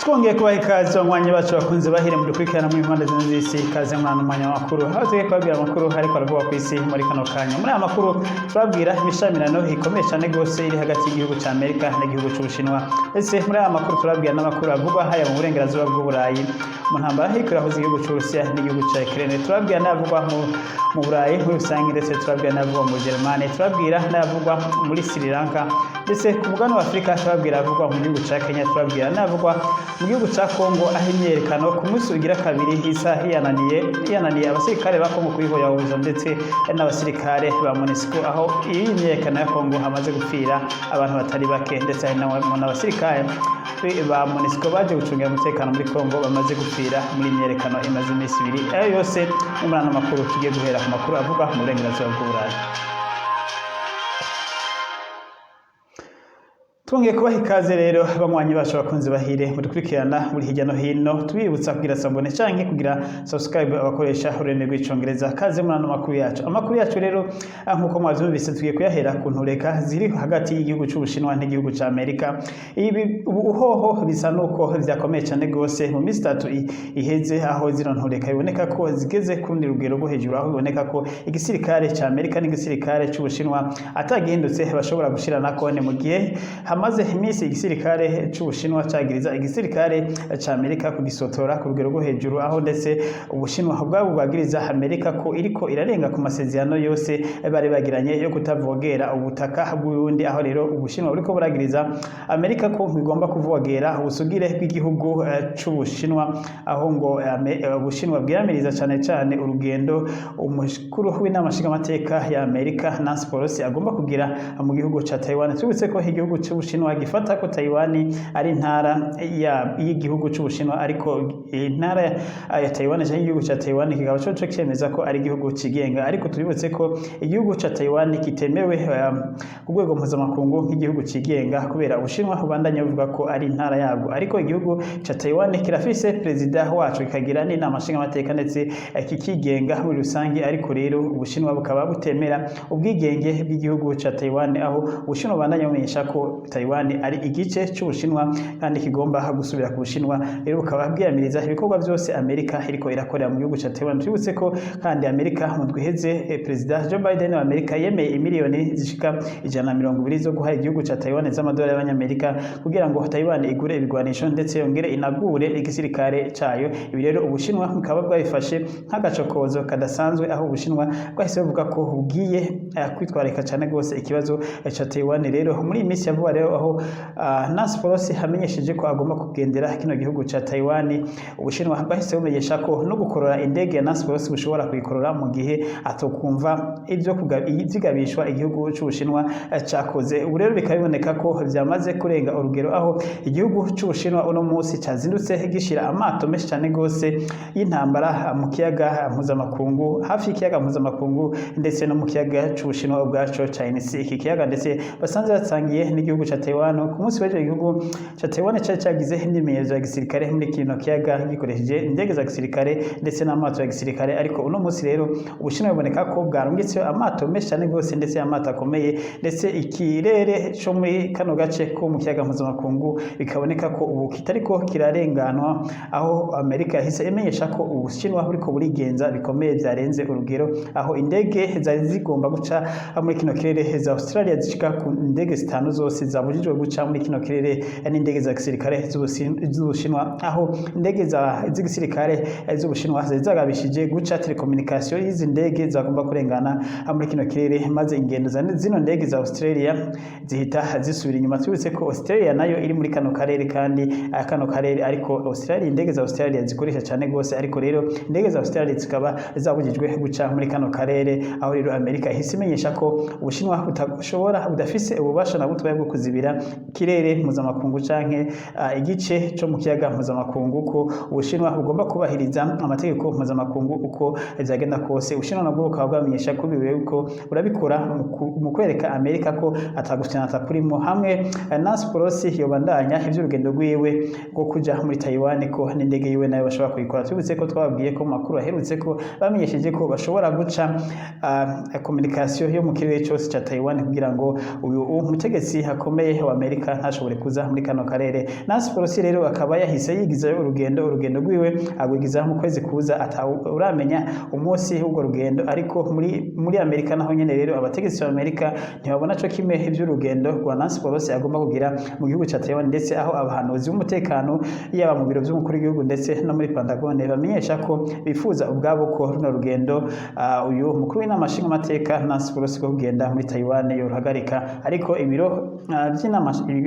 Twongeye kubaha ikaze, banywanyi bacu bakunze bahire mu dukurikirana mu impande zine z'isi. Ikaze mwana umwanya w'amakuru, aho tugiye kubabwira amakuru ariko aravugwa ku isi muri kano kanya. Muri aya makuru turababwira imishamirano ikomeye cyane rwose iri hagati y'igihugu cya Amerika n'igihugu cy'Ubushinwa. Ndetse muri aya makuru turababwira n'amakuru avugwa haya mu burengerazuba bw'Uburayi mu ntambara iriko irahuza igihugu cy'Uburusiya n'igihugu cya Ukraine. Turababwira n'ayavugwa mu Burayi muri rusange, ndetse turababwira n'ayavugwa mu Germany, turababwira n'ayavugwa muri Sri Lanka, ndetse ku mugabane wa Afurika turababwira ayavugwa mu gihugu cya Kenya, turababwira n'ayavugwa mu gihugu cya Kongo, aho imyiyerekano ku munsi ugira kabiri isa yananiye abasirikare ba Kongo kuyihoyahuza, ndetse n'abasirikare ba MONUSCO, aho iyi myiyerekano ya Kongo hamaze gupfira abantu batari bake, ndetse hari n'abasirikare ba MONUSCO baje gucungira umutekano muri Kongo bamaze gupfira muri imyiyerekano imaze iminsi 2. Ayo yose ni muri ano makuru. Tugiye guhera ku makuru avugwa mu burengerazuba bw'Uburayi. Twongeye kubaha ikaze rero, banywanyi bacu bakunze bahire mudukurikirana muri hirya no hino. Tubibutsa kugira s'abonner canke kugira subscribe abakoresha ururimi rw'Icongereza. Kaze muri ano makuru yacu. Amakuru yacu rero, nkuko mwavyumvise, tugiye kuyahera ku ntureka ziri hagati y'igihugu c'Ubushinwa n'igihugu ca Amerika. Ibi uhoho bisa nuko vyakomeye cane gose mu minsi 3 iheze, aho zino ntureka biboneka ko zigeze ku rundi rugero rwo hejuru, aho biboneka ko igisirikare ca Amerika n'igisirikare c'Ubushinwa atagihindutse bashobora gushirana kone, mu gihe hamaze iminsi igisirikare c'Ubushinwa cagiriza igisirikare ca Amerika kugisotora ku rugero rwo hejuru, aho ndetse Ubushinwa ubwabo bwagiriza Amerika ko iriko irarenga ku masezerano yose bari bagiranye yo kutavogera ubutaka bw'ubundi, aho rero Ubushinwa buriko buragiriza Amerika ko bigomba kuvogera ubusugire bw'igihugu c'Ubushinwa, aho ngo Ubushinwa bwiramiriza cane cane urugendo umukuru w'inama nshingamateka ya Amerika Nancy Pelosi agomba kugira mu gihugu ca Taiwan. Tubutse ko igihugu c'Ubushinwa gifata ko Taiwan ari intara y'igihugu c'Ubushinwa, ariko intara ya Taiwan canke igihugu ca Taiwan kikaba coco cemeza ko ari igihugu cigenga. Ariko tubibutse ko igihugu ca Taiwan kitemewe ku rwego mpuzamakungu nk'igihugu cigenga, kubera Ubushinwa bubandanya buvuga ko ari intara yabwo. Ariko igihugu ca Taiwan kirafise perezida waco, kikagira n'inama nshingamateka, ndetse kikigenga muri rusange. Ariko rero Ubushinwa bukaba butemera ubwigenge bw'igihugu ca Taiwan, aho Ubushinwa bubandanya bumenyesha ko Taiwan ari igice c'Ubushinwa kandi kigomba gusubira ku Bushinwa. Rero bukaba bwiyamiriza ibikorwa byose Amerika iriko irakorera mu gihugu ca Taiwan. Twibutse ko kandi Amerika mu ndwi iheze, Perezida Joe Biden wa Amerika yemeye imiliyoni zishika 120 zo guha igihugu ca Taiwan z'amadolari y'Abanyamerika, kugira ngo Taiwan igure ibigwanisho ndetse yongere inagure igisirikare cayo. Ibi rero Ubushinwa bukaba bwabifashe nk'agacokozo kadasanzwe, aho Ubushinwa bwahise buvuga ko bugiye kwitwararika cane rwose ikibazo ca Taiwan. Rero muri iyi minsi ya vuba rero, aho Nancy Pelosi amenyesheje ko agomba kugendera kino gihugu ca Taiwan, Ubushinwa bwahise bumenyesha ko no gukorora indege ya Nancy Pelosi bushobora kuyikorora mu gihe atokumva ivyo ivyigabishwa igihugu c'Ubushinwa cakoze. Ubu rero bikaba biboneka ko vyamaze kurenga urugero, aho igihugu c'Ubushinwa uno munsi cazindutse gishira amato menshi cane gose y'intambara mu kiyaga mpuzamakungu, hafi y'ikiyaga mpuzamakungu, ndetse no mu kiyaga c'Ubushinwa ubwaco China Sea. Iki kiyaga ndetse basanze basangiye n'igihugu ca Taiwan. Ku munsi w'ejo igihugu ca Taiwan cari cagize imyimenyerezo ya gisirikare muri kino kiyaga, gikoresheje indege za gisirikare ndetse n'amato ya gisirikare. Ariko uno munsi rero Ubushinwa buboneka ko bwarungitse amato menshi cane gose, ndetse amato akomeye, ndetse ikirere co muri kano gace ko mu kiyaga mpuzamakungu bikaboneka ko ubu kitariko kirarenganwa, aho Amerika yahise imenyesha ko Ubushinwa buriko burigenza bikomeye vyarenze urugero, aho indege zari zigomba guca muri kino kirere za Australia zishika ku ndege zitanu zose zabujijwe guca muri kino kirere n'indege za gisirikare z'Ubushinwa, aho indege z'igisirikare z'Ubushinwa zari zagabishije guca telecommunication y'izi ndege zagomba kurengana muri kino kirere, maze ingendo za zino ndege za Australia zihita zisubira inyuma. Twibutse ko Australia nayo iri muri kano karere kandi kano karere, ariko Australia, indege za Australia zikoresha cyane gose, ariko rero indege za Australia zikaba zabujijwe guca muri kano karere, aho rero Amerika ihise imenyesha ko Ubushinwa budashobora, budafise ububasha na butoya bwo kuzibira ikirere mpuzamakungu canke igice co mu kiyaga mpuzamakungu, ko Ubushinwa bugomba kubahiriza amategeko mpuzamakungu uko vyagenda kose. Ubushinwa nabwo bukaba bwamenyesha ko biwe ko burabikora mu kwereka Amerika ko atagufyana kurimo, hamwe Nancy Pelosi yobandanya ivy'urugendo rwiwe rwo kuja muri Taiwan, ko n'indege yiwe nayo bashobora kuyikora. Tubibutse ko twababwiye ko mu makuru aherutse ko bamenyesheje ko bashobora guca communication yo mu kirere cyose ca Taiwan, kugira ngo uyu mutegetsi akomeye akomeye wa Amerika ntashobore kuza muri kano karere. Nancy Pelosi rero akaba yahise yigizayo urugendo rwiwe, agwigiza mu kwezi kuza, uramenya umunsi w'urwo rugendo. Ariko muri Amerika naho nyene rero, abategetsi ba Amerika ntibabona co kimwe ivy'urugendo rwa Nancy Pelosi agomba kugira mu gihugu ca Taiwan, ndetse aho abahanuzi b'umutekano, yaba mu biro vy'umukuru w'igihugu ndetse no muri Pentagone, bamenyesha ko bifuza ubwabo ko runo rugendo uyu mukuru w'inama nshingamateka Nancy Pelosi ko kugenda muri Taiwan yoruhagarika. Ariko ibiro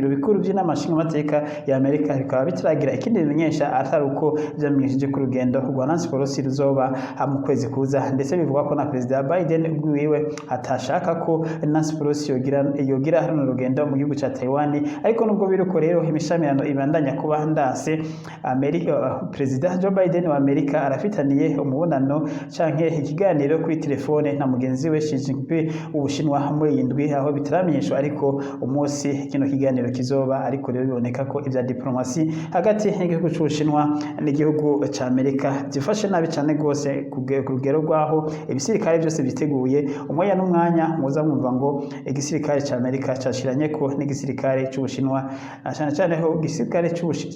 bikuru vy'inama nshingamateka ya Amerika bikaba bitaragira ikindi bimenyesha atari uko vyamenyesheje ko urugendo rwa Nancy Pelosi ruzoba mu kwezi kuza. Ndetse bivugwa ko na Perezida Biden ubwiwe atashaka ko Nancy Pelosi yogira runo rugendo mu gihugu ca Taiwan. Ariko nubwo biruko rero, imishamirano ibandanya kuba ndanse. Amerika, Perezida Joe Biden wa Amerika arafitaniye umubonano canke ikiganiro kuri telefone na mugenzi we Xi Jinping w'Ubushinwa muri iyi ndwi, aho bitaramenyeshwa ariko umunsi kino kiganiro kizoba. Ariko rero biboneka ko ivya diplomasi hagati y'igihugu c'Ubushinwa n'igihugu ca Amerika vyifashe nabi cane gose, ku rugero rwaho ibisirikare byose biteguye umwanya n'umwanya. Muza mwumva ngo igisirikare ca Amerika cashiranye ko n'igisirikare c'Ubushinwa, cane cane ho igisirikare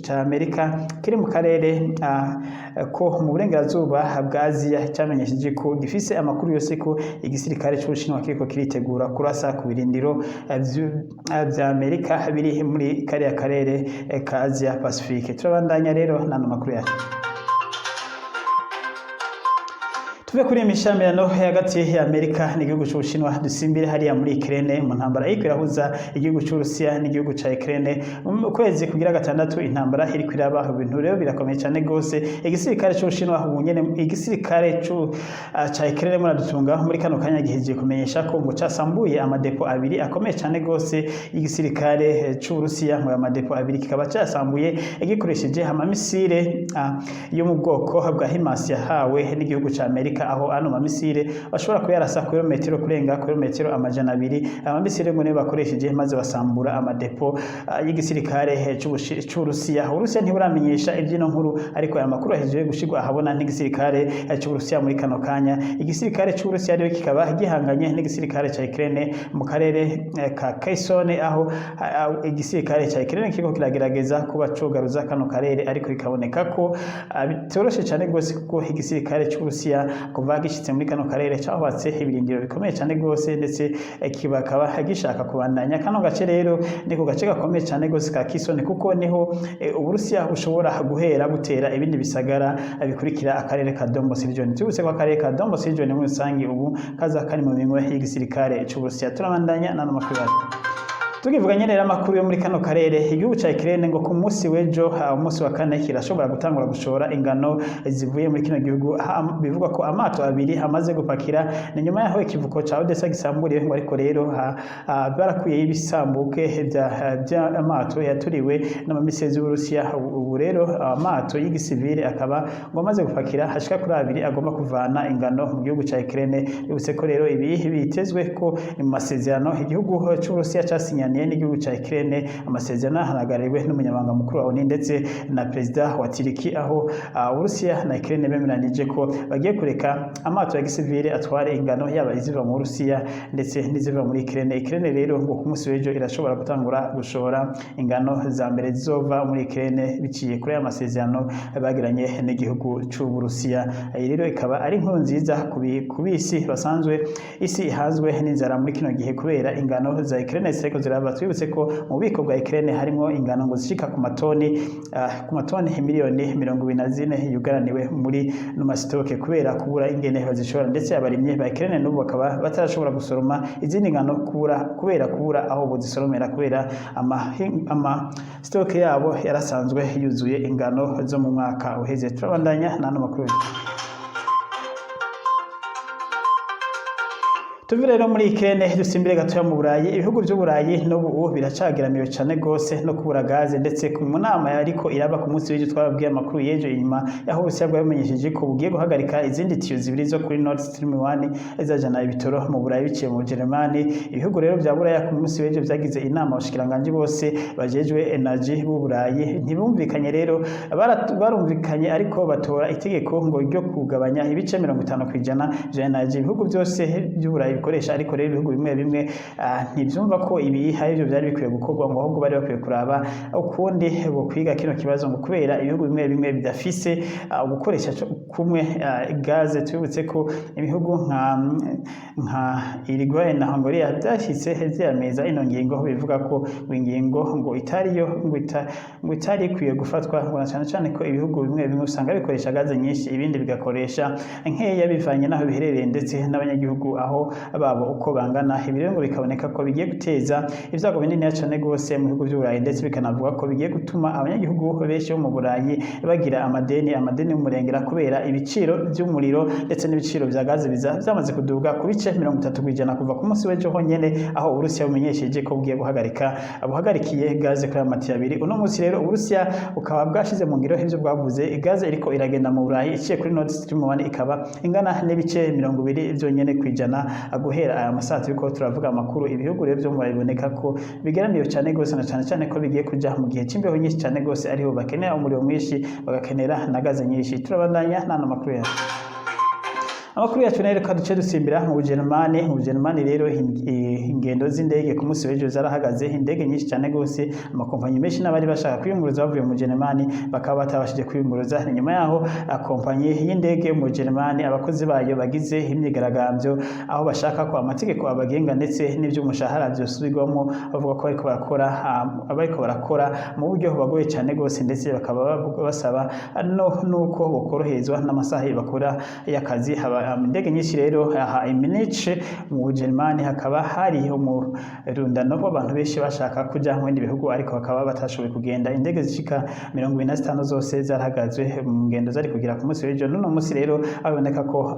ca Amerika kiri mu karere ko mu burengerazuba bwa Aziya camenyesheje ko gifise amakuru yose ko igisirikare c'Ubushinwa kiriko kiritegura kurasa ku birindiro vya Amerika biri muri kariya karere ka Asia Pacifique. Turabandanya rero n'ano makuru yacu. Tuve kuri iyi mishamirano hagati ya Amerika n'igihugu c'Ubushinwa, dusimbire hariya muri Ukraine, mu ntambara iriko irahuza igihugu c'Uburusiya n'igihugu ca Ukraine. Mu kwezi kugira gatandatu intambara iriko iraba, ibintu rero birakomeye cane gose. Igisirikare c'Ubushinwa ubu nyene, igisirikare ca Ukraine, muradutunga, muri kano kanya gihejeje kumenyesha ko ngo casambuye amadepo abiri akomeye cane gose y'igisirikare c'Uburusiya. Ngo ayo madepo abiri kikaba casambuye gikoresheje amamisire yo mu bwoko bwa HIMARS yahawe n'igihugu ca Amerika, aho ano mamisire bashobora kuyarasa kilometero kurenga kilometero 200. Amamisire ngo niyo bakoresheje maze basambura amadepo y'igisirikare c'Uburusiya. Uburusiya ntiburamenyesha ivy'ino nkuru, ariko aya makuru ahejeje gushirwa ahabona n'igisirikare c'Uburusiya muri kano kanya. Igisirikare c'Uburusiya rero kikaba gihanganye n'igisirikare ca Ukraine mu karere ka Kherson, aho igisirikare ca Ukraine kiriko kiragerageza kuba cogaruza kano karere, ariko bikaboneka ko bitoroshe cane gose, kuko igisirikare c'Uburusiya kuva gishitse muri kano karere cahubatse ibirindiro bikomeye cane gose, ndetse kibakaba gishaka kubandanya. Kano gace rero ni ku gace gakomeye cane gose ka Kherson, kuko niho Uburusiya bushobora guhera gutera ibindi bisagara bikurikira akarere ka Donbas region. Tubutse ko akarere ka Donbas region muri rusangi ubu kaza kari mu minwe y'igisirikare c'Uburusiya. Turabandanya n'ano makuru yacu. Tukivuga nyene rero amakuru yo muri kano karere, igihugu ca Ukraine ngo ku munsi w'ejo, umunsi wa kane, kirashobora gutangura gushora ingano zivuye muri kino gihugu. Bivugwa ko amato abiri amaze gupakira. Ni nyuma yaho ikivuko ca Odessa gisamburiwe ngo, ariko rero barakuyeyo ibisambuke vy'amato yaturiwe n'amamisezi y'Uburusiya. Ubu rero amato y'igisivile akaba ngo amaze gupakira hashika kuri abiri, agomba kuvana ingano mu gihugu ca Ukraine. Bibutse ko rero ibi bitezwe ko ni mu masezerano igihugu c'Uburusiya casinyaniye n'igihugu ca Ukraine, amasezerano ahagarariwe n'umunyamabanga mukuru wa ONU ndetse na perezida wa Turiki, aho Uburusiya na Ukraine bemeranije ko bagiye kureka amato ya gisivile atware ingano, yaba iziva mu Burusiya ndetse n'iziva muri Ukraine. Ukraine rero ngo ku munsi w'ejo irashobora gutangura gushora ingano za mbere zizova muri Ukraine biciye kuri aya masezerano bagiranye n'igihugu c'Uburusiya. Iyi rero ikaba ari inkuru nziza ku bisi basanzwe isi ihanzwe n'inzara muri kino gihe, kubera ingano za Ukraine ziriko ziraba. Twibutse ko mu bubiko bwa Ukraine harimo ingano ngo zishika ku matoni miliyoni 24 yugaraniwe muri no masitoke kubera kubura ingene bazishora, ndetse abarimyi ba Ukraine n'ubu bakaba batarashobora gusoroma izindi ngano kubera kubura aho bozisoromera, kubera ama stoke yabo yarasanzwe yuzuye ingano zo mu mwaka uheze. Turabandanya n'ano makuru. Tuve rero muri Ukraine, dusimbire gatoya mu Burayi. Ibihugu vy'Uburayi n'ubu biracageramiwe cane gose no kubura gaze, ndetse ku nama yariko iraba ku munsi w'ejo, twababwiye amakuru y'ejo inyuma yaho Uburusiya bwamenyesheje ko bugiye guhagarika izindi tiyo zibiri zo kuri Nord Stream 1 zajana ibitoro mu Burayi biciye mu Bujeremani. Ibihugu rero vya Buraya ku munsi w'ejo vyagize inama, abashikiranganji bose bajejwe energy b'u Burayi ntibumvikanye. Rero barumvikanye, ariko batora itegeko ngo ryo kugabanya ibice 50% vya energy ibihugu byose vy'Uburayi. bikoresha. Ariko rero ibihugu bimwe bimwe ntivyumva ko ibi ari byo byari bikwiye gukorwa, ngo ahubwo bari bakwiye kuraba ukundi kwiga kino kibazo, ngo kubera ibihugu bimwe bimwe bidafise gukoresha kumwe gaze. Tubibutse ko ibihugu nka Uruguay na Hongria byashyitse vyiyamiriza ino ngingo, bivuga ko ngo ingingo ngo itariyo, ngo itari ikwiye gufatwa, ngo na cane cane ko ibihugu bimwe bimwe usanga bikoresha gaze nyinshi, ibindi bigakoresha nkeya, bivanye n'aho biherereye ndetse n'abanyagihugu aho babo uko bangana. Ibi rero ngo bikaboneka ko bigiye guteza ibyago binini cane gose mu bihugu vy'Uburayi, ndetse bikanavuga ko bigiye gutuma abanyagihugu benshi bo mu Burayi bagira amadeni y'umurengera, kubera ibiciro vy'umuriro ndetse n'ibiciro vya gaze biza vyamaze kuduga ku bice 30% kuva ku munsi w'ejo honyene, aho Uburusiya bumenyesheje ko bugiye guhagarika, buhagarikiye gaze kuri amatiyo abiri. Uno munsi rero Uburusiya bukaba bwashize mu ngiro ivyo bwavuze. Gaze iriko iragenda mu Burayi iciye kuri Nord Stream 1 ikaba ingana n'ibice 20 vyonyene kwijana guhera aya masaha turiko turavuga amakuru. Ibihugu rero vyo mu Burayi biboneka ko bigeramiwe cane gose, na cane cane ko bigiye kuja mu gihe c'imbeho nyinshi cane gose, ariho bakenera umuriro mwinshi, bagakenera na gaze nyinshi. Turabandanya n'ano makuru yacu. Amakuru yacu rero, reka duce dusimbira mu Bujerumani. Mu Bujerumani rero ingendo z'indege ku munsi w'ejo zarahagaze. Indege nyinshi cyane gose, amakompanyi menshi n'abari bashaka kwiyunguruza bavuye mu Bujerumani bakaba batabashije kwiyunguruza. Ni nyuma yaho kompanyi y'indege mu Bujerumani abakozi bayo bagize imyigaragambyo, aho bashaka ko amategeko abagenga ndetse n'ivy'umushahara vyosubirwamo. Bavuga ko bariko barakora mu buryo bubagoye cyane gose, ndetse bakaba basaba no nuko bokoroherezwa n'amasaha bakora y'akazi. Haba indege nyinshi rero aha i Munich mu Bujerumani, hakaba hari umurundano w'abantu benshi bashaka kuja mu bindi bihugu, ariko bakaba batashoboye kugenda. Indege zishika 25 zose zarahagazwe mu ngendo zari kugira ku munsi w'ejo. N'uno munsi rero haboneka ko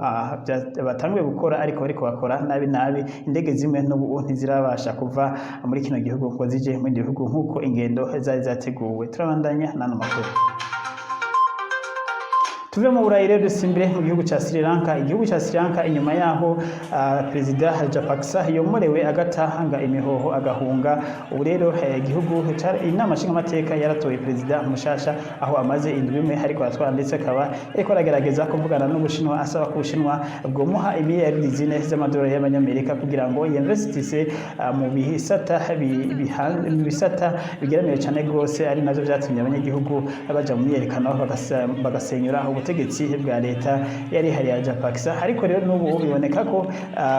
batanguye gukora, ariko bariko bakora nabi nabi. Indege zimwe n'ubu ntizirabasha kuva muri kino gihugu ngo zije mu bindi bihugu nk'uko ingendo zari zateguwe. Turabandanya n'ano makuru. Tuve mu Burayi rero, dusimbire mu gihugu ca Sri Lanka. Igihugu ca Sri Lanka, inyuma yaho Perezida Rajapaksa yomorewe agatanga imihoho agahunga, ubu rero igihugu inama nshingamateka yaratoye perezida mushasha, aho amaze indwi imwe ariko aratwara, ndetse akaba ariko aragerageza kuvugana n'Ubushinwa, asaba ko Ubushinwa bwomuha imiliyaridi 4 z'amadolari y'abanyamerika kugira ngo yinvestise mu bisata bigeramiwe cane rwose, ari navyo vyatumye abanyagihugu baja mu myiyerekano bagasenyura ubutegetsi bwa leta yari ihari ya Rajapaksa. Ariko rero n'ubu biboneka ko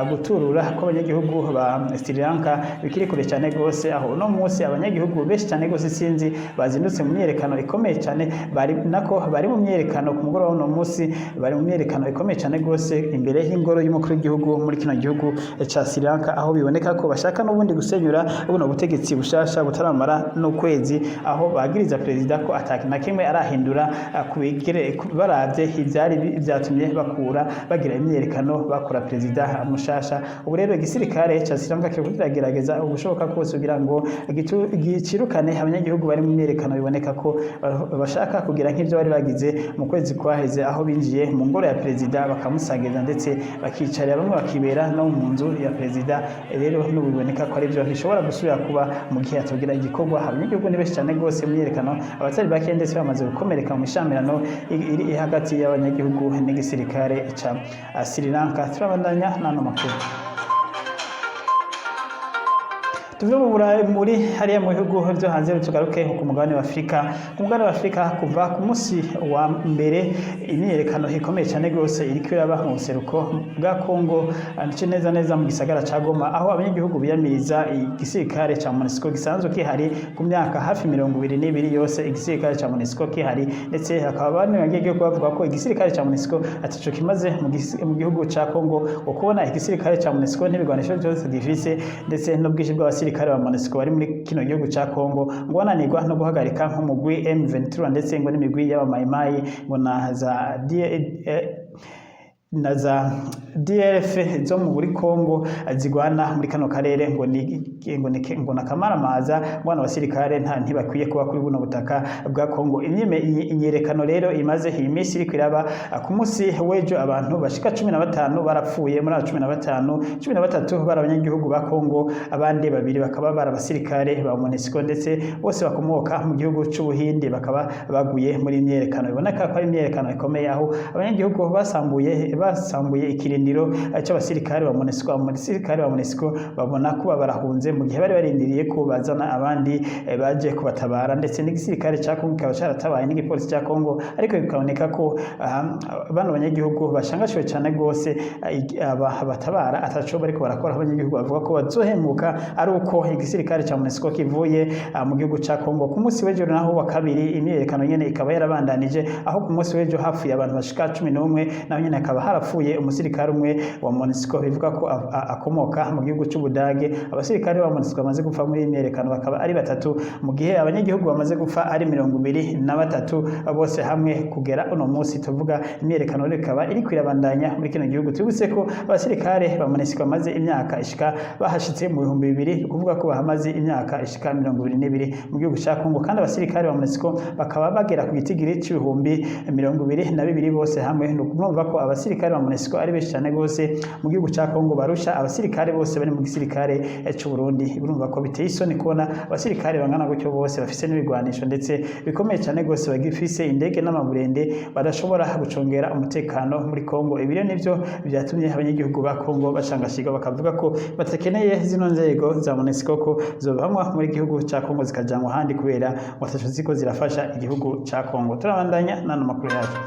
guturura kw'abanyagihugu ba Sri Lanka bikiri kure cyane rwose, aho uno munsi abanyagihugu benshi cyane rwose sinzi bazindutse mu myiyerekano ikomeye cyane, bari nako bari mu myiyerekano ku mugoroba w'uno munsi, bari mu myiyerekano ikomeye cyane rwose imbere y'ingoro y'umukuru w'igihugu muri kino gihugu ca Sri Lanka, aho biboneka ko bashaka n'ubundi gusenyura buno butegetsi bushasha butaramara n'ukwezi, aho bagiriza perezida ko ataki na kimwe arahindura kubigere baravye ivyari vyatumye bakura bagira imyiyerekano bakura perezida mushasha. Ubu rero igisirikare ca Sri Lanka kiriko kiragerageza ubushoboka kose kugira ngo gicirukane abanyagihugu bari mu myiyerekano, biboneka ko bashaka kugira nk'ivyo bari bagize mu kwezi kwaheze, aho binjiye mu ngoro ya perezida bakamusangiza, ndetse bakicarira bamwe bakibera no mu nzu ya perezida. Rero n'ubu biboneka ko arivyo bishobora gusubira kuba mu gihe hatogira igikorwa. Abanyagihugu ni benshi cyane rwose mu myiyerekano, abatari bake ndetse bamaze gukomereka mu mishamirano iri hagati y'abanyagihugu n'igisirikare ca Sri Lanka. Turabandanya n'ano makuru. Tuve mu Burayi, muri hariya mu bihugu vyo hanze, tugaruke ku mugabane wa Afurika. Ku mugabane wa Afurika, kuva ku munsi wa mbere imyiyerekano ikomeye cyane rwose iriko iraba mu buseruko bwa Kongo, ndetse neza neza mu gisagara ca Goma, aho abanyagihugu biyamiriza igisirikare ca MONUSCO gisanzwe kihari ku myaka hafi 22 yose igisirikare ca MONUSCO kihari. Ndetse hakaba bamwe banyagihugu bavuga ko igisirikare ca MONUSCO ataco kimaze mu gihugu ca Kongo, ngo kubona igisirikare ca MONUSCO n'ibigwanisho byose gifise, ndetse n'ubwinshi bw'abasirikare ba MONUSCO bari muri kino gihugu ca Kongo, ngo bananirwa no guhagarika nk'umugwi M23, ndetse ngo n'imigwi y'abamayimayi, ngo na za DRF zo muri Kongo zigwana muri kano karere, ngo nakamaramaza, ngo bano basirikare nta ntibakwiye kuba kuri buno butaka bwa Kongo. Imyiyerekano rero imaze iyi minsi iriko iraba. Ku munsi w'ejo abantu bashika 15 barapfuye. Muri abo 15, 13 bari abanyagihugu ba Kongo, abandi babiri bakaba bari abasirikare ba MONUSCO, ndetse bose bakomoka mu gihugu c'Ubuhindi, bakaba baguye muri imyiyerekano. Biboneka ko ari imyiyerekano ikomeye, aho abanyagihugu basambuye Basambuye ikirindiro c'abasirikare ba MONUSCO. Abasirikare ba MONUSCO babona kuba barahunze mu gihe bari barindiriye ko bazana abandi baje kubatabara, ndetse n'igisirikare ca Kongo kikaba caratabaye n'igipolisi ca Kongo, ariko bikaboneka ko bano banyagihugu bashangashiwe cane gose, aba batabara ataco bariko barakora. Abanyagihugu bavuga ko bazohemuka ari uko igisirikare ca MONUSCO kivuye mu gihugu ca Kongo. Ku munsi w'ejo naho wa kabiri, imyiyerekano nyene ikaba yarabandanije, aho ku munsi w'ejo hapfuye abantu bashika 11, naho nyene hakaba harapfuye umusirikare umwe wa MONUSCO bivuga ko akomoka mu gihugu c'Ubudage. Abasirikare ba MONUSCO bamaze gupfa muri iyi myiyerekano bakaba ari batatu, mu gihe abanyagihugu bamaze gupfa ari 23 bose hamwe kugera uno munsi tuvuga. Imyiyerekano rero ikaba iriko irabandanya muri kino gihugu. Tubibutse ko abasirikare ba MONUSCO bamaze imyaka ishika, bahashitse mu 2000, ni ukuvuga ko bahamaze imyaka ishika 22 mu gihugu ca Kongo, kandi abasirikare ba MONUSCO bakaba bagera ku gitigiri c'22.000 bose hamwe. Ni ukuvuga ko abasirikare ba MONUSCO ari benshi cyane gose mu gihugu ca Kongo, barusha abasirikare bose bari mu gisirikare c'u Burundi. Urumva ko biteye isoni kubona abasirikare bangana gutyo bose, bafise n'ibigwanisho ndetse bikomeye cyane gose, bagifise indege n'amaburende, badashobora gucungera umutekano muri Kongo. Ibi rero nivyo vyatumye abanyagihugu ba Kongo bashangashirwa, bakavuga ko batakeneye zino nzego za MONUSCO, ko zovanwa muri gihugu ca Kongo zikajanwa ahandi, kubera ngo ataco ziko zirafasha igihugu ca Kongo. Turabandanya n'ano makuru yacu.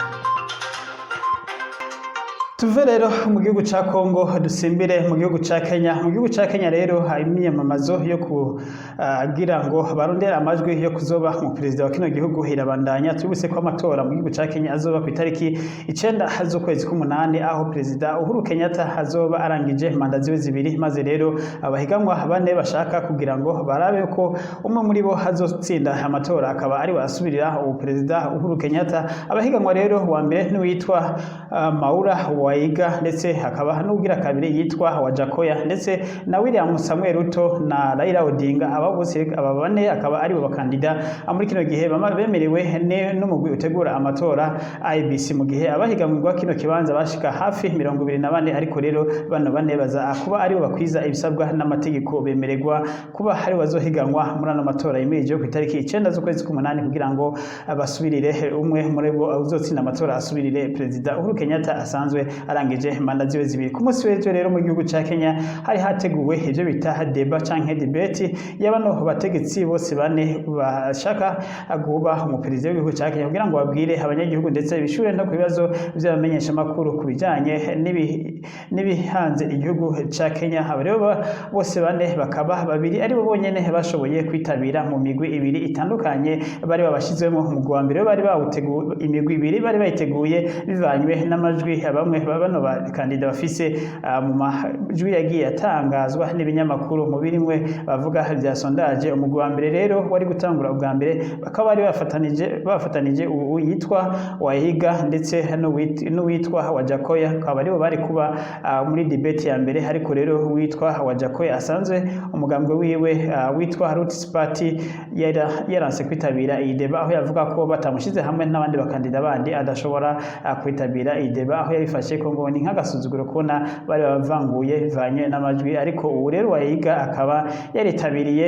Tuve rero mu gihugu ca Kongo, dusimbire mu gihugu ca Kenya. Mu gihugu ca Kenya rero hari imyiyamamazo yo kugira ngo barondere amajwi yo kuzoba mu perezida wa kino gihugu irabandanya. Tubibutse ko amatora mu gihugu ca Kenya azoba ku itariki 9 z'ukwezi k'umunani, aho Perezida Uhuru Kenyatta azoba arangije manda ziwe zibiri. Maze rero abahiganwa bane bashaka kugira ngo barabe ko umwe muri bo azotsinda amatora, akaba ari we asubirira ubu Perezida Uhuru Kenyatta. Abahiganwa rero, wa mbere n'uwitwa Maura Waihiga, ndetse hakaba n'ugira kabiri yitwa Wajackoyah, ndetse na William Samuel Ruto na Raila Odinga. Aba bose, aba bane, akaba ari bo bakandida muri kino gihe bemerewe n'umugwi utegura amatora IEBC, mu gihe abahiganirwa kino kibanza bashika hafi 24. Ariko rero bano bane baza kuba ari bo bakwiza ibisabwa n'amategeko, bemererwa kuba ari bazohiganwa muri ano matora yimirije ku itariki 9 z'ukwezi k'umunani, kugira ngo basubirire, umwe muri bo uzotsinda amatora asubirire Perezida Uhuru Kenyatta asanzwe arangije manda ziwe zibiri. Ku munsi w'ejo rero mu gihugu ca Kenya hari hateguwe ivyo bita débat canke debate y'abano bategetsi bose bane bashaka kuba umuperezida w'igihugu ca Kenya, kugira ngo babwire abanyagihugu ndetse bishure no ku bibazo vy'abamenyeshamakuru ku bijanye n'ibihanze igihugu ca Kenya. Aba rero bose bane bakaba babiri ari bo bonyene bashoboye kwitabira mu migwi ibiri itandukanye bari babashizwemo. Umugwi wa mbere bari bawuteguye, imigwi ibiri bari bayiteguye bivanywe n'amajwi bamwe bano bakandida bafise mu majwi yagiye atangazwa n'ibinyamakuru, mu birimwe bavuga vya sondage. Umugwi wa mbere rero wari gutangura ubwa mbere, bakaba bari bafatanije ubu yitwa Waihiga ndetse n'uwitwa Wajackoyah, akaba aribo bari kuba muri debate ya mbere. Ariko rero uwitwa Wajackoyah, asanzwe umugambwe wiwe witwa Roots Party, yaranse kwitabira iyi débat, aho yavuga ko batamushize hamwe n'abandi bakandida bandi adashobora kwitabira iyi débat, aho yabifashe ko ngo ni nk'agasuzuguro kubona bari bavanguye bivanye n'amajwi. Ariko ubu rero Waihiga akaba yaritabiriye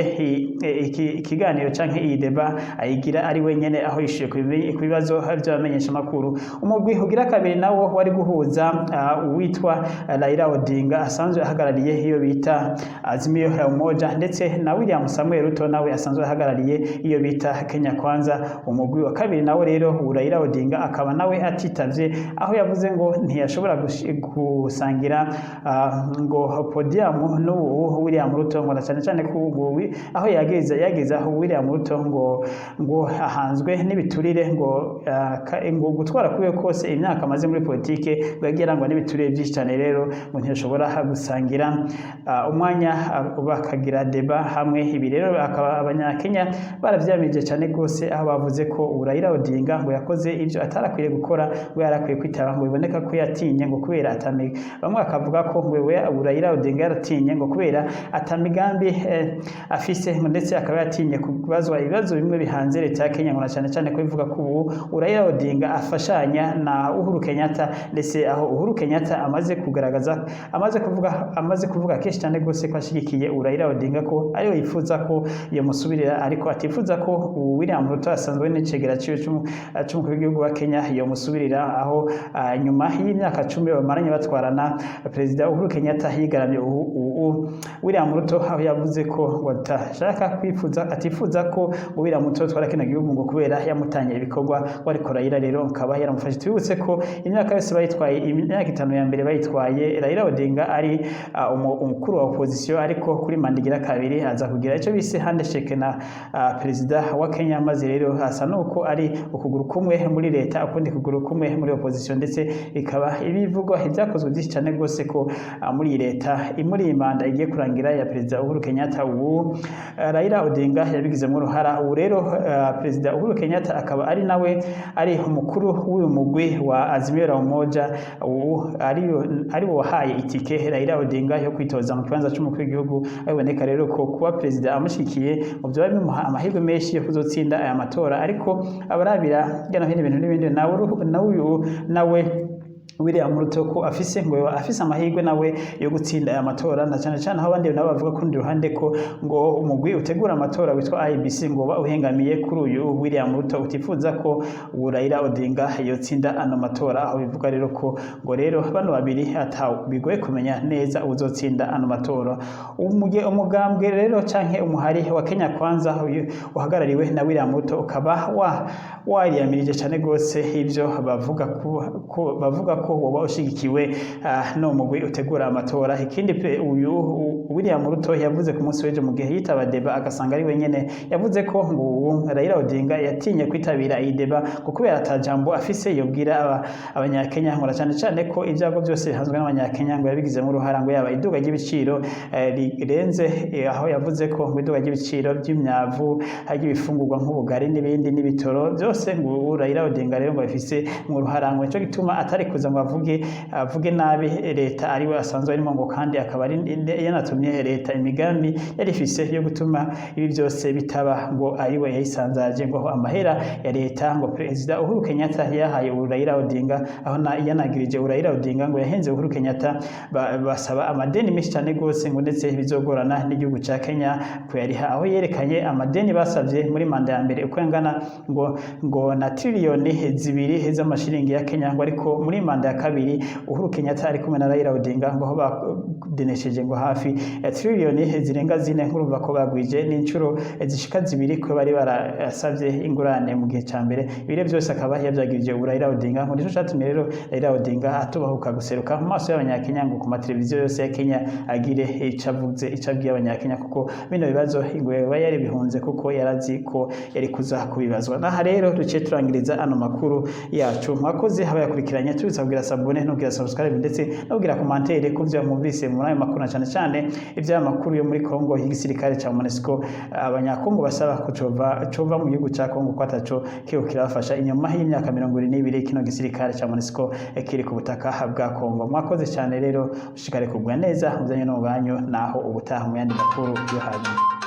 ikiganiro canke iyi débat, ayigira ari wenyene, aho yishuye ku bibazo vy'abamenyeshamakuru. Umugwi ugira kabiri nawo wari guhuza uwitwa Raila Odinga asanzwe ahagarariye iyo bita Azimio la Umoja, ndetse na William Samuel Ruto nawe asanzwe ahagarariye iyo bita Kenya Kwanza. Umugwi wa kabiri nawo rero, Raila Odinga akaba nawe atitavye, aho yavuze ngo ntiyashobora gusangira ngo podium n'ubu William Ruto, ngo na cyane cyane ko ubu aho yageza aho William Ruto ngo ahanzwe n'ibiturire, ngo gutwara kwiwe kose, imyaka amaze muri politike, ngo yagiye arangwa n'ibiturire byinshi cyane. Rero ngo ntiyashobora gusangira umwanya bakagira débat hamwe. Ibi rero akaba Abanyakenya baravyamije cyane rwose, aho bavuze ko Raila Odinga ngo yakoze ibyo atarakwiye gukora, ngo yarakwiye kwitaba, ngo biboneka ko yatinye, ngo kubera atami, bamwe bakavuga ko ngo we Raila Odinga yaratinye ngo kubera atamigambi afise. afise, ngo ndetse akaba yatinye kubazwa ibibazo bimwe bihanze leta ya Kenya, ngo na cyane cyane ko bivuga ko ubu Raila Odinga afashanya na Uhuru Kenyatta, ndetse aho Uhuru Kenyatta amaze kugaragaza, amaze kuvuga kenshi cyane rwose ko ashigikiye Raila Odinga, ko ariwe yifuza ko yomusubirira, ariko atifuza ko William Ruto asanzwe n'icegera ciwe c'umukuru w'igihugu wa Kenya yomusubirira, aho nyuma y'imyaka 10 bamaranye batwarana, Perezida Uhuru Kenyatta yigaramye ubu William Ruto, aho yavuze ko ngo atashaka kwifuza, atifuza ko William Ruto atwara kino gihugu, ngo kubera yamutanye ibikorwa, ngo ariko Raila rero akaba yaramufashe. Tubibutse ko imyaka yose bayitwaye, imyaka 5 ya mbere bayitwaye Raila Odinga ari umukuru wa opposition, ariko kuri manda igira kabiri aza kugira icyo bise handshake na perezida wa Kenya, maze rero asa nuko ari ukuguru kumwe muri leta, ukundi kuguru kumwe muri opposition, ndetse bikaba ibivugwa ibyakozwe byinshi cyane rwose ko muri iyi leta, muri iyi manda igiye kurangira ya Perezida Uhuru Kenyatta, ubu Raila Odinga yabigizemo uruhara. Ubu rero Perezida Uhuru Kenyatta akaba ari nawe ari umukuru w'uyu mugwi wa Azimio la Umoja, ubu ari wo wahaye itike Raila Odinga yo kwitoza mu kibanza c'umukuru w'igihugu. Abiboneka rero ko kuba perezida amushikiye mu byoba bimuha amahirwe menshi yo kuzotsinda aya matora, ariko abarabira hirya no hino ibintu n'ibindi, nawe uyu nawe William Ruto ko afise, ngo afise amahirwe nawe yo gutsinda aya matora, na cyane cyane aho abandi nabo bavuga ku rundi ruhande ko ngo umugwi utegura amatora witwa IEBC ngo uba uhengamiye kuri uyu William Ruto, utifuza ko Raila Odinga yotsinda ano matora, aho bivuga rero ko ngo rero bano babiri ata bigoye kumenya neza uzotsinda ano matora. Umugambwe rero canke umuhari wa Kenya Kwanza uyu uhagarariwe na William Ruto ukaba wa wariyamirije cyane gose ivyo bavuga ko bavuga ko woba ushigikiwe no mugwi utegura amatora. Ikindi uyu William Ruto yavuze ku munsi w'ejo mu gihe yitaba débat agasanga ari wenyene, yavuze ko ngo ubu Raila Odinga yatinye kwitabira iyi débat ngo kubera ata jambo afise yobwira abanyakenya, ngo na cyane cyane ko ibyago byose bihanzwe n'abanyakenya ngo yabigizemo uruhara, ngo yaba iduga ry'ibiciro rirenze, aho yavuze ko ngo iduga ry'ibiciro by'imyavu, ry'ibifungurwa nk'ubugari n'ibindi n'ibitoro byose, ngo ubu Raila Odinga rero ngo bifise mu ruhara, ngo nico gituma atari kuza ngo avuge nabi leta ariwe asanzwe arimo, ngo kandi akaba ari yanatumye leta imigambi yari ifise yo gutuma ibi byose bitaba ngo ariwe yayisanzaje, ngo aho amahera ya leta ngo Perezida Uhuru Kenyatta yahaye Raila Odinga, aho yanagirije Raila Odinga ngo yahenze Uhuru Kenyatta, basaba amadeni menshi cyane gose, ngo ndetse bizogorana n'igihugu ca Kenya kuyariha, aho yerekanye amadeni basabye muri manda ya mbere uko yangana, ngo na triliyoni 2 z'amashiringi ya Kenya, ngo ariko muri manda ya kabiri Uhuru Kenyatta ari kumwe na Raila Odinga ngo aho badenesheje ngo hafi ya triliyoni zirenga 4, nkurumva ko bagwije n'inshuro zishika zibiri ko bari barasabye ingurane mu gihe ca mbere. Ibire byose akaba yavyagirije Raila Odinga, ngo nico catumye rero Raila Odinga atubahuka guseruka mu maso y'abanyakenya, ngo ku mateleviziyo yose ya Kenya agire ico avuze, ico abwiye abanyakenya, kuko bino bibazo ngo yoba yari bihunze kuko yarazi ko yari kuza kubibazwa. Naha rero duciye turangiriza ano makuru yacu. Mwakoze abayakurikiranye, tubisaba kugira s'abonner no kugira subscribe, ndetse no kugira commentaire ku byo mwumvise muri ayo makuru, na cyane cyane iby'amakuru yo muri Kongo y'igisirikare ca MONUSCO, abanyakongo basaba ko cova mu gihugu ca Kongo ko ataco kiriko kirabafasha inyuma y'imyaka 22 kino gisirikare ca MONUSCO kiri ku butaka bwa Kongo. Mwakoze cyane rero, ushikare kugwa neza mu byanyu no mu banyu, naho ubutaha mu yandi makuru yo hanyuma.